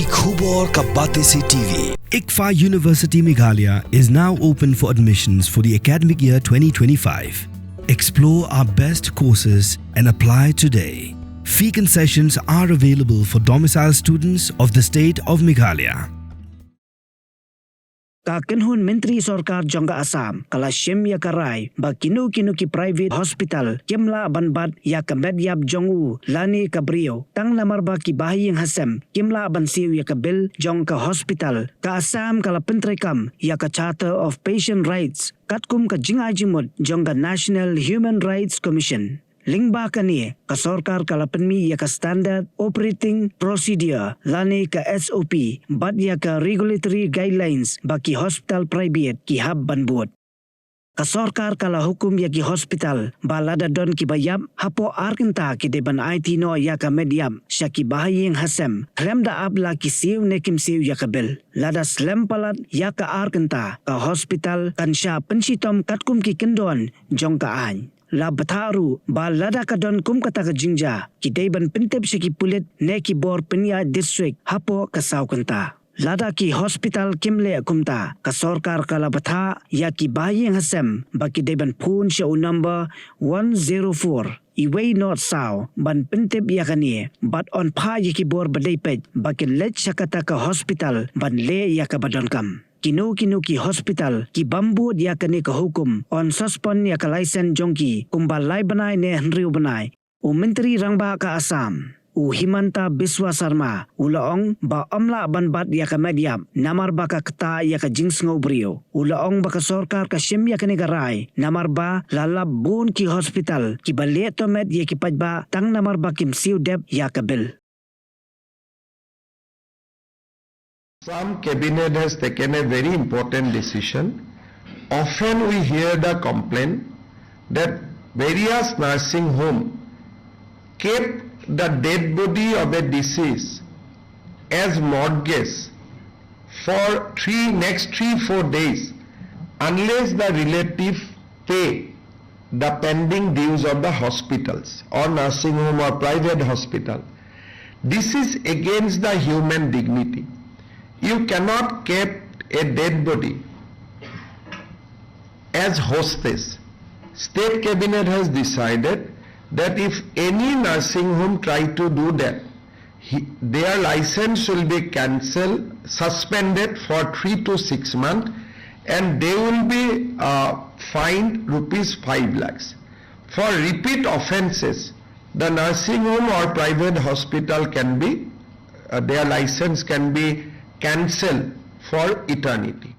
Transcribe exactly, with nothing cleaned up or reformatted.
Khubor ka Batesi T V. ICFAI University Meghalaya is now open for admissions for the academic year twenty twenty-five. Explore our best courses and apply today. Fee concessions are available for domicile students of the state of Meghalaya. Ka kynhun Myntri Sorkar jong ka Assam ka la shim ïa ka rai ba kino kino ki private hospital kim lah ban bat ïa ka met ïap jong u lane ka briew tang namar ba ki bahaïing hasem kim lah ban siew ïa ka bill jong ka hospital. Ka Assam ka la pyntreikam ïa ka Charter of Patient Rights katkum ka jingai jingmut jong ka National Human Rights Commission. Lyngba kane, ka sorkar ka la pynmih ïa ka Standard Operating Procedure lane ka S O P bad ïa ka Regulatory Guidelines ba ki hospital private ki hap ban bud. Ka sorkar ka la hukum ïa ki hospital ba lada don kiba ïap hapoh ar kynta ki dei ban aiti noh ïa ka met ïap sha ki bahaïing hasem khlem da ap la ki siew ne kim siew ïa ka bill. Lada slem palat ïa ka ar kynta, ka hospital kan shah pynshitom katkum ki kyndon jong ka aiñ. La bthah ruh ba lada ka don kum kata ka jingjia, ki dei ban pyntip sha ki pulit ne ki bor pynïaid district hapoh ka saw kynta. Lada ki hospital kim leh kumta, ka sorkar ka la bthah ïa ki bahaïing hasem ba ki dei ban phone sha u number one zero four, iwei not saw, ban pyntip ïa kane bad yn phah ïa ki bor ba dei peit ba kin leit sha kata ka hospital ban leh ïa kaba donkam. Kino kino ki hospital ki bym bud ïa kane ka hukum yn suspend ïa ka license jong ki kumba lai bnai ne hynriew bnai. U Myntri Rangbah ka Assam, u Himanta Biswa Sarma, u la ong ba ym lah ban bat ïa ka met ïap namar ba ka ktah ïa ka jingsngew briew. U la ong ba ka sorkar ka shim ïa kane ka rai namar ba la lap bun ki hospital kiba leh tohmet ïa ki paidbah tang namar ba kim siew dep ïa ka bill. Assam cabinet has taken a very important decision. Often we hear the complaint that various nursing home kept the dead body of a deceased as mortgage for three, next three, four days, unless the relative pay the pending dues of the hospitals or nursing home or private hospital. This is against the human dignity. You cannot keep a dead body as hostage. State cabinet has decided that if any nursing home try to do that, he, their license will be cancelled, suspended for three to six months, and they will be uh, fined rupees five lakhs. For repeat offences, the nursing home or private hospital can be, uh, their license can be cancelled for eternity.